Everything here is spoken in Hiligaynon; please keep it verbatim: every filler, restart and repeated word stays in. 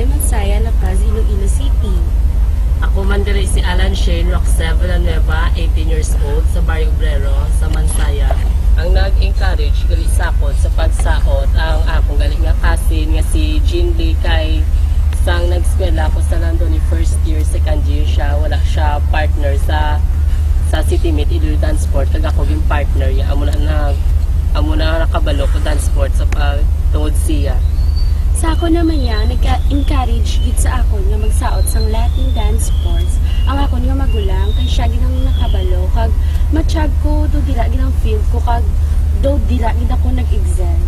Mansaya, La Paz, Iloilo City. Ako man diri si Alan Shane Roxel Villanueva, eighteen years old, sa Barrio Obrero, sa Mansaya. Ang nag-encourage gali sa akon sa pagsaot ang akong gali nga cousin nga si Jean Lee, kay sang nag-eskwela ako sa London ni first year, second year siya, wala siya partner sa sa City Meet Iloilo Dance Sport, kag ako gin partner niya. Amo na nag amo na nakabalo ko dance sport sa pag tungod siya. Sa ako naman niya, nag-encourage gid sa akon nga magsaot sang Latin dance sports ang akon nga magulang, kay siya gid ang nakabalo kag matyag ko do dira gid ang field ko kag do dira gid ako nag-excel.